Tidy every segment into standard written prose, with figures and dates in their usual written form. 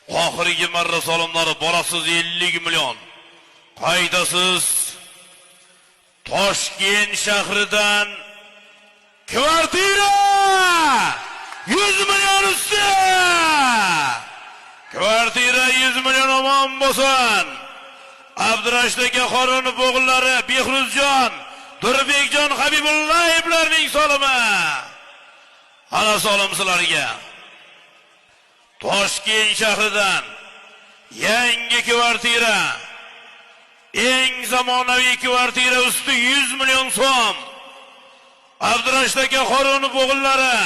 Oxirgi marra solimlari borasiz 50 million. Qaytasiz Toshkent shahridan kvartira 100 million usti. Kvartira 100 million omon bo'lsin. Abdurashid aka Xoronov o'g'illari Behruzjon, Durbekjon Habibullayevlarning solimi. Ana solim sizlarga. Toshkent shahridan yangi kvartira, eng zamonaviy kvartira usti 100 million so'm. Abdurashid aka Xoronov o'g'illari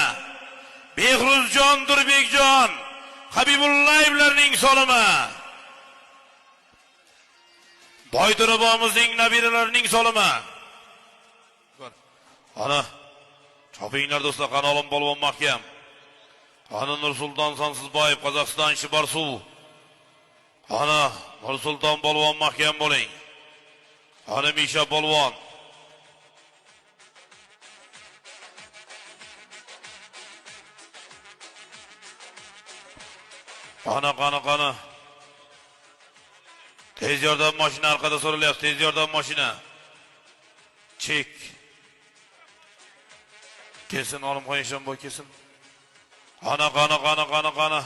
Behruzjon, Durbekjon Habibullayevlarning solimi. Boyto'ra bobomizning nabiralarining solimi. Ana chopinglar do'stlar, qani Olim polvon mahkam. Qani Nursulton Sonsizboyev, Qozog'iston Shibarsuv. Qani Nursulton polvon mahkam bo'ling. Qani Misha polvon. Qani, qani, qani. Tez yordam mashina orqada so'ralyapti, tez yordam mashina. Chek. Kelsin Olimxon Eshonboy kelsin. Qani, qani, qani, qani, qani.